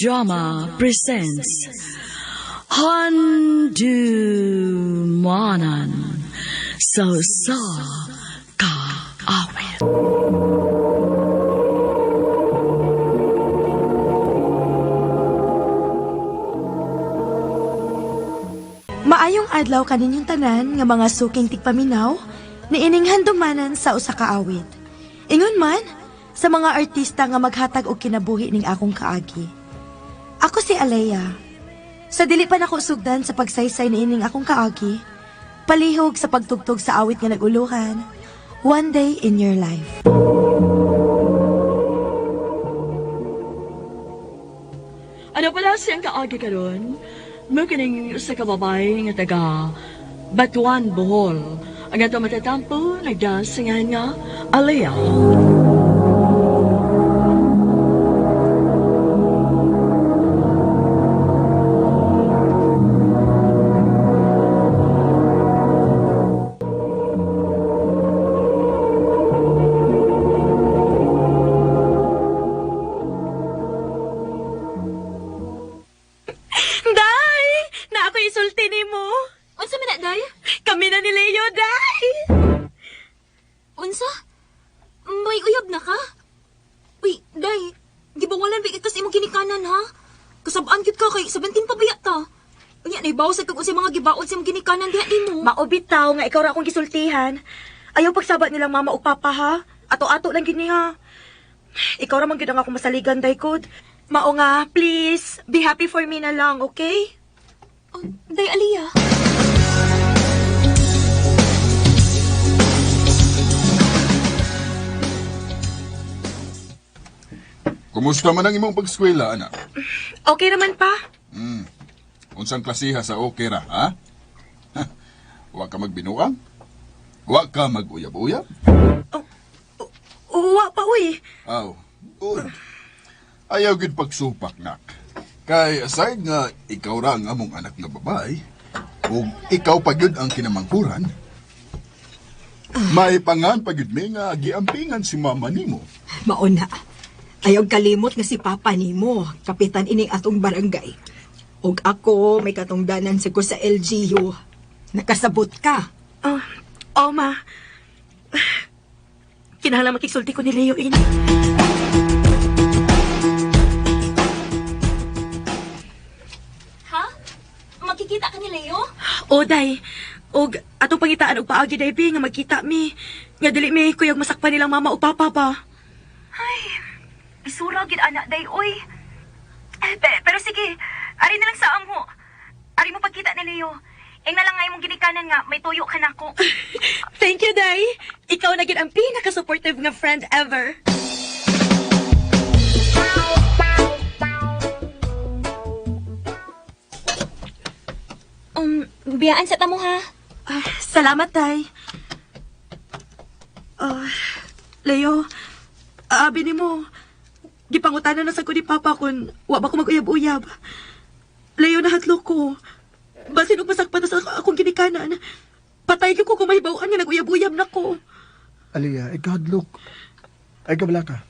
Drama presents Handumanan sa Usa Ka Awit. Maayong adlaw kaninyong tanan nga mga suking tigpaminaw niining handumanan sa usa ka awit. Ingon man sa mga artista nga maghatag og kinabuhi ning akong kaagi. Ako si Alea. Sa dili pa nako sugdan sa pagsaysay niining akong kaagi, palihog sa pagtugtog sa awit nga naguluhan, One Day in Your Life. Ano pala siyang kaagi karon? Mo kining usa ka babae nga taga Batuan, Bohol. Ang ato matatampo nagdasingan nga Alea. Day! Na ako isulti nimo. Unsa man na, Day? Kami na ni Leo, Day! Unsa? May uyab na ka? Uy, Day, gibawalan ba ito sa imong ginikanan, ha? Kasabaan gyud ka kay 17 pa baya ta. Unya, naibaw sa kag unsay mga gibaon sa imong ginikanan diha nimo. Maubitaw nga ikaw ra akong gisultihan. Ayaw pagsaba nilang mama o papa ha. Ato-ato lang gini ha. Ikaw ra man gyud ang akong masaligan day kod. Mao nga, please, be happy for me na lang, okay? Oh, Day Aliyah. Kumusta man ang imong pag-eskwela, anak? Okay naman pa. Unsang klasiha sa okay ra, ha? Ha, wa ka magbinuang? Wa ka mag-uyab-uyab? Uwa pa uy. Aw, good. Ayaw gid pagsupak, nak. Kay aside nga ikaw ra ang among anak nga babae, ug ikaw pa gyud ang kinamangkuran, may pangan pa gyud mi nga giampingan si mama nimo. Mauna. Ayaw kalimot nga si Papa nimo, kapitan ining atong barangay. Og ako may katungdanan sa ko sa LGU. Nakasabot ka. Oh, oh ma. Kinahanglan makigsulti ko ni Leo ini. Ha? Makikita ka ni Leo? O day, og atong pangitaan og paagi day bi nga magkita mi. Nga dili mi kuyog masakpan nilang mama o papa ba. Isura gid anak day oy. Eh, pero sige, ari na lang sa amo. Ari mo pagkita ni Leo. Ing na lang nga imong ginikanan nga may tuyo ka nako. Thank you, Day. Ikaw na gid ang pinaka-supportive nga friend ever. Biyaan sa tamo ha. Ah, salamat, Day. Ah, Leo, aabi ni mo. Gipangutanan na sa ko ni Papa kung wa ba ko mag-uyab-uyab. Leo, nahatlo ko. Basin og masakpan na sa akong ginikanan. Patay ko kung mahibaw-an nga nag-uyab-uyab na ko. Aliyah, ikaw hadlok. Ay kabala ka.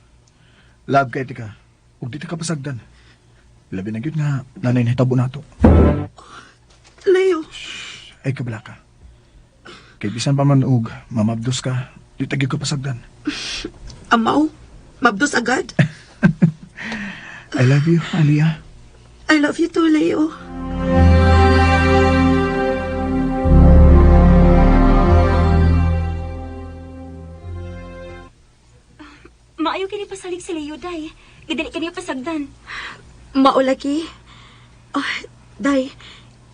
Love kay tika. Ug di ta ka pasagdan. Labi na gyud nga nanay nahitabo nato. Leo, Ay kabala ka. Kay bisan pa man og mamabdos ka, di ta gyud ka pasagdan. amaw, mabdos agad. I love you, Aliyah. I love you too, Leo. Maayo kini pasalig si Leo day. Gidali kaniya pasagdan. Maulagi. Oh, Day,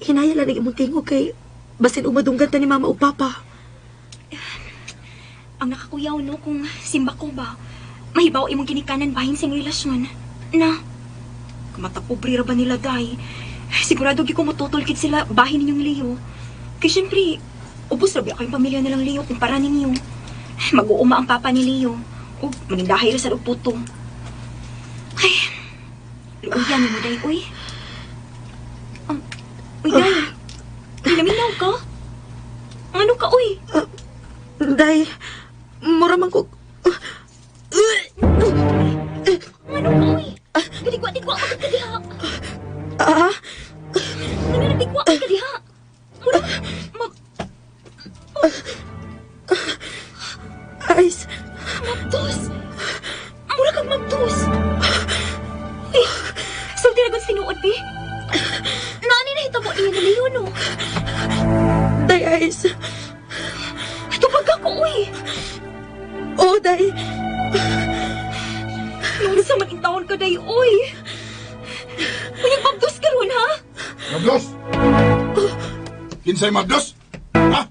hinaya lang ang imong tingog kay basin umadunggan ta ni mama o papa. Ang nakakuyaw no kung simba ko ba. Mahibaw imong ginikanan bahin sa imong relasyon. Na. Kamata pobre ra ba nila day. Sigurado gyud ko motutol gid sila bahin ninyong Leo. Kay syempre, ubos ra ba kayong pamilya nilang Leo kumpara ninyo. Mag-uuma ang papa ni Leo. Ug manindahay ra sa og puto. Ay, luuyan mo day, uy. Uy, day. Hinaminaw ka? Ano ka, uy? Day, mura man ko... Ano ka, uy? Galigwa-ligwa ka ka diha. Ah, Nananatigwa ka diha. Mura, mag, Ice. mabdos. Mura kang mabdos. Uy, sulti na sinuod, bi. Nani na hitabo niya ni Leo, no? Day, Ice. Tubag ako, uy. Oh, Day. Nung sa man taon ka, day, uy. Uy, mabdos ka ron, ha? Mabdos! Kinsay mabdos? Ha?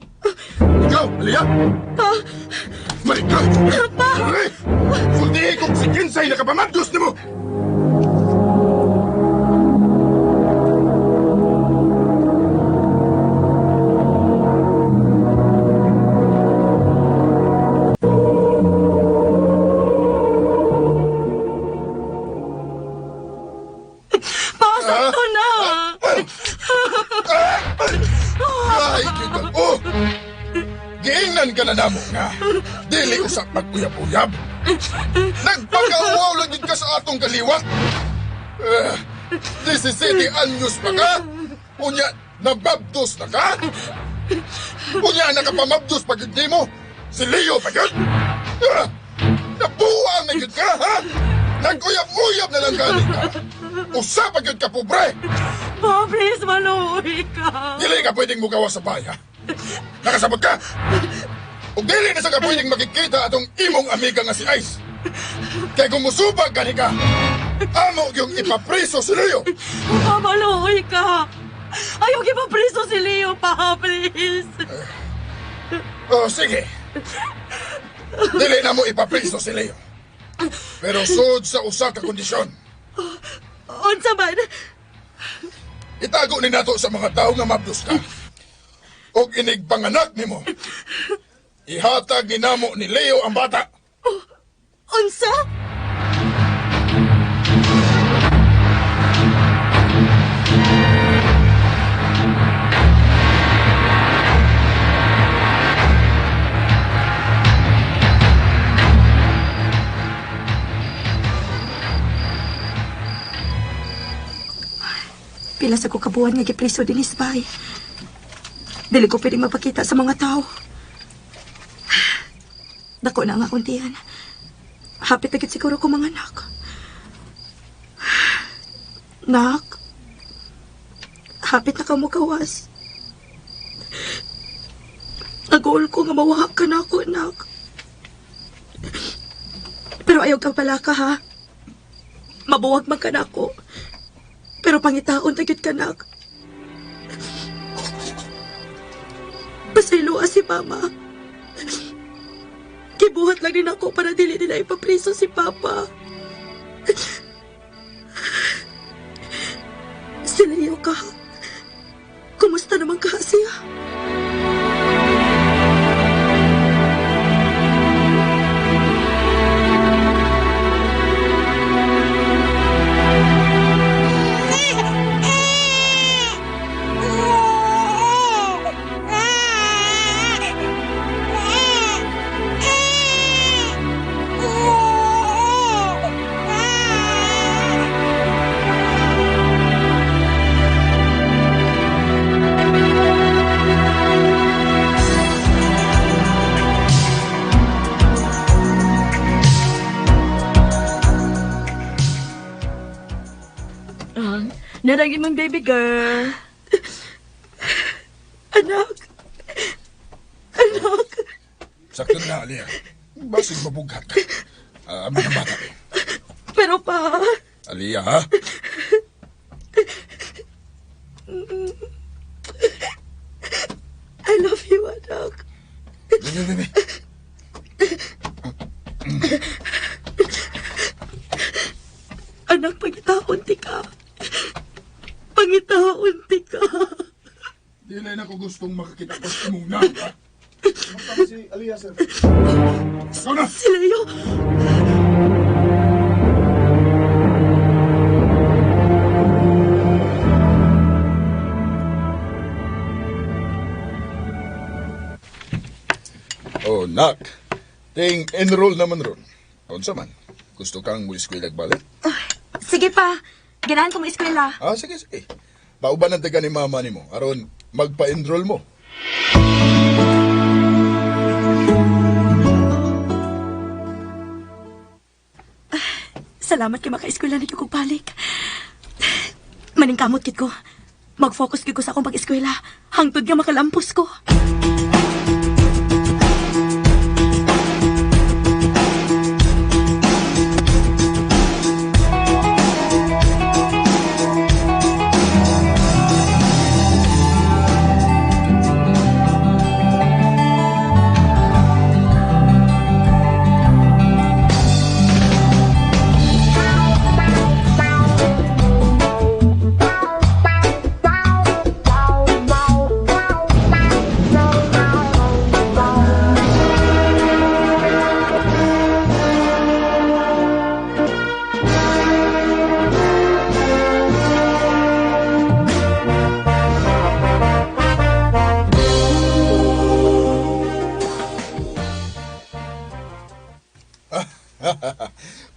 Ikaw, Aliyah? Pa! Marika! Pa! Ay! Sultihi kong si Kinsay nakapamabdos nimo! Pa, sakto na! Ay, kita! Oh! Giingnan ka na namo nga. Dili usap mag-uyab-uyab. Nagpakauwaw lang yun ka sa atong kaliwat. Uh, 17 anyos pa ka? Unya, nababdos na ka? Unya, nakapamabdos pa yun nimo? Si Leo pa yun? Ah, nabuwang na yun ka, ha? Nag-uyab-uyab na lang gani ka. Usa pa yun ka, pobre! Pa, please, maluwi ka. Dili ka pwedeng mugawa sa bahay, ha? Nakasabot ka? Ug dili na sa ka pwedeng makikita atong imong amiga nga si Ice. Kay kung musubag gani ka, amo yung ipapriso si Leo. Pa, maluwi ka. Ayaw ipapriso si Leo, pa, please. Oh, sige. Dili na mo ipapriso si Leo. Pero sud sa usa ka kondisyon. Unsa man? Itago ni nato sa mga tao nga mabdos ka. Og inig panganak nimo. Ihatag ni namo ni Leo ang bata. Unsa? Pila sa ko kabuan nga gipriso dinhi sa bahay. Dili ko pwedeng mapakita sa mga tao. Dako na ang akong tiyan. Hapit na gid siguro ko mga anak. Nak, hapit na ka mo kawas. Nag-uol ko nga mawahak ka na ako, anak. Pero ayaw kang palaka, ha? Mabuwag man ka na ako. Pero pangitaon na gyud ka, nak. Pasayloa si Mama. Kibuhat lang din ako para dili nila ipapriso si Papa. Si Leo ka. Kumusta naman ka siya? Ah, narang imong baby girl. Anak. Anak. Sakto na, Aliyah. Basig mabughat ka. Ah, mga bata eh. Pero pa, Aliyah, ha? I love you, anak. Dili, dili. Anak, pangitaon ti ka. Pangitaon ti ka. Dili na ko gustong makakita ko sa imong nak, ha? Kamusta na si Aliyah, sir? Ikaw na! Si Leo. Oh, nak. Ting enroll naman ron. Unsa man? Gusto kang mo eskwela balik? Sige pa. Ganahan ko mo eskwela. Ah, sige, sige. Pauban ang taga ni mama nimo aron magpa-enroll mo. Salamat kay maka-eskwela na gyud kog balik. Maningkamot gid ko. Mag-focus gid ko sa akong pag-eskwela. Hangtod nga makalampos ko.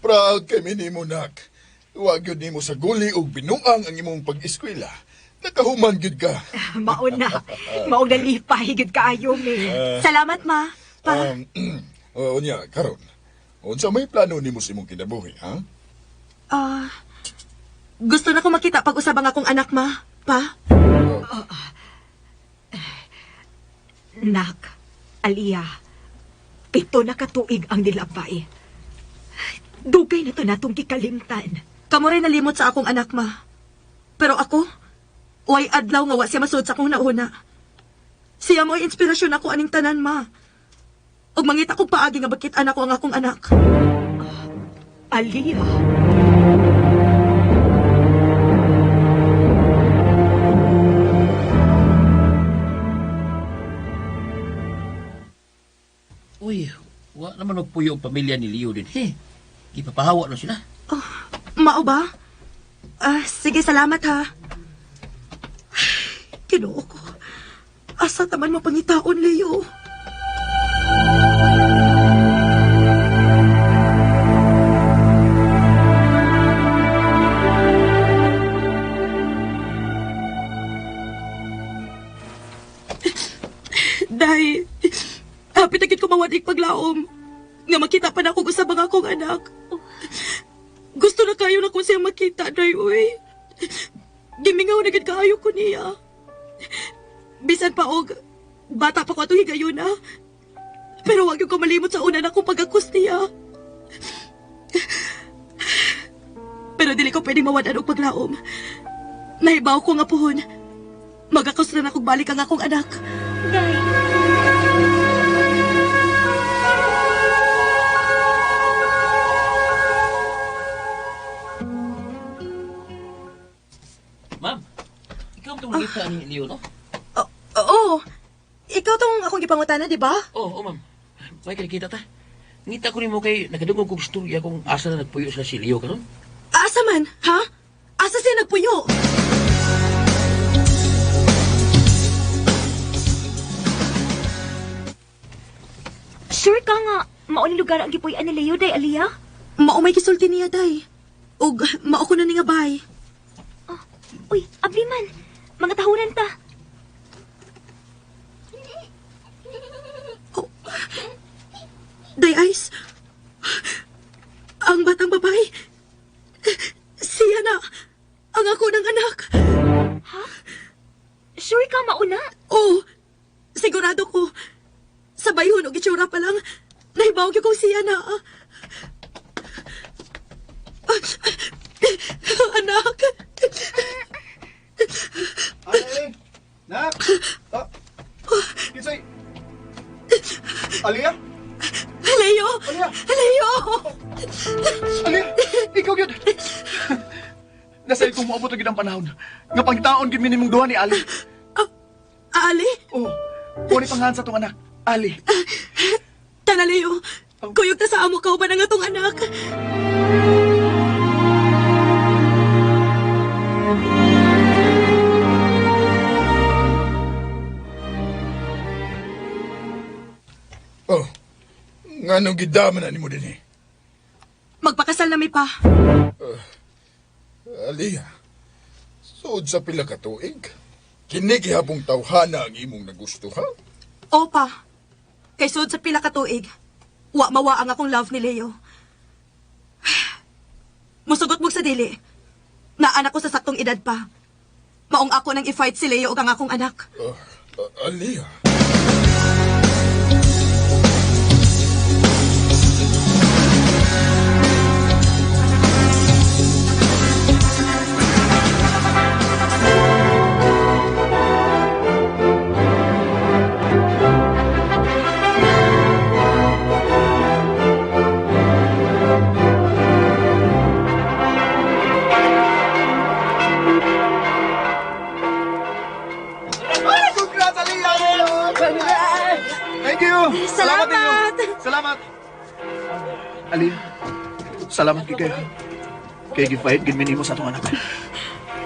Proud kami nimo, nak. Wa gyud nimo sa guli og binuang ang imong pag-eskwela. Nakahuman gyud ka. Mao na. Mao nalipay gid kaayo mi. Salamat, ma. Pa. Unya, karon. Unsa may plano nimo sa imong kinabuhi, ha? Ah, gusto na ko makita pag-usab ang akong anak, ma. Pa? Nak, Alia, 7 na katuig ang nilabay. Dugay na to natong gikalimtan. Kamo rin nalimot sa akong anak, ma. Pero ako, way adlaw nga wa siya masud sa akong nauna. Siya mo'y inspirasyon ako aning tanan, ma. Ug mangita kog paagi nga bakit anak ko ang akong anak. Alia. Uy, wa naman magpuyo ang pamilya ni Leo din. He, gipapahawa na sila. Oh, mao ba? Ah, sige, salamat ha. Ginoo ko. Asa taman mo pangitaon, Leo? Day, hapit na gid ko mawadik paglaom. Nga makita pa na ako usab ang akong anak. Gusto na kayo na kung siya makita, day, uy. Gimingaw na gid kaayo ko niya. Bisan pa og bata pa ko atong higayon na. Pero wag yung ko malimot sa una na akong pag-akus niya. Pero dili ko pwedeng mawadan og paglaom. Nahibaw ko nga puhon. Magakos na akong balik ang akong anak. Day. Ma'am, ikaw itong nakita ni Leo, no? Oo. Ikaw tong akong gipangutana, di ba? Oo, oh, ma'am. May kinikita ta. Ngita ko nimo kay nakadungog kog istorya kung asa na nagpuyo sila si Leo karon. Asa man, ha? Asa siya nagpuyo? Sure ka nga, mao ni lugar ang gipuy-an ni Leo, day, Alia? Mao may gisulti niya, day. Ug mao ko na ni nga bay. Oh, uy, abli man. Mga tahunan ta. Oh. Day Ice. Ang batang babae. Siya na. Ang ako ng anak. Ha? Sure ka mauna? Oo. Sigurado ko. Sa bayhon og itsura pa lang, nahibaw gyud kong siya na. Anak. Ay, nak! Ah, Kinsay? Alia? Leo! Alia! Leo! Alia! Ikaw yun! Nasa ikong moabot na gid ang panahon. Nga pangitaon gid minimong duha ni Ali. Ali? Oh, kuha ni pangalan sa tong anak. Ali. Tana, Leo. Kuyog ta sa amo ka uban ang atong anak. Oh, nganong gidama na nimo dinhi? Magpakasal na mi pa. Aliyah, suod sa pila ka tuig. Kini gihapong tawhana ang imong nagustuhan. Opa, kay sud sa pila ka tuig, wa mawa ang akong love ni Leo. Musugot mo sa dili. Naanak ko sa saktong edad pa. Maong ako nang i-fight si Leo ug ang akong anak. Aliyah. Congrats, Aliyah! Thank you! Salamat! ninyo. Salamat! Aliyah, salamat kay kayo. Kay gi-fight, gid mo sa atong anak.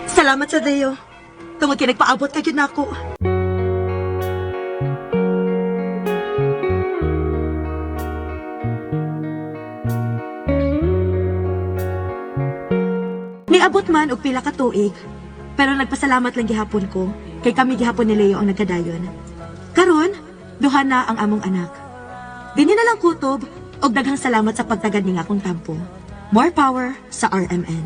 Salamat sa Leo. Tungod kay nagpaabot ka gyud nako. Niabot man og pila ka tuig, pero nagpasalamat lang gihapon ko kay kami gihapon ni Leo ang nagkadayon. Karon, duha na ang among anak. Dinhi na lang kutob og daghang salamat sa pagtagad ning akong tampo. More power sa RMN.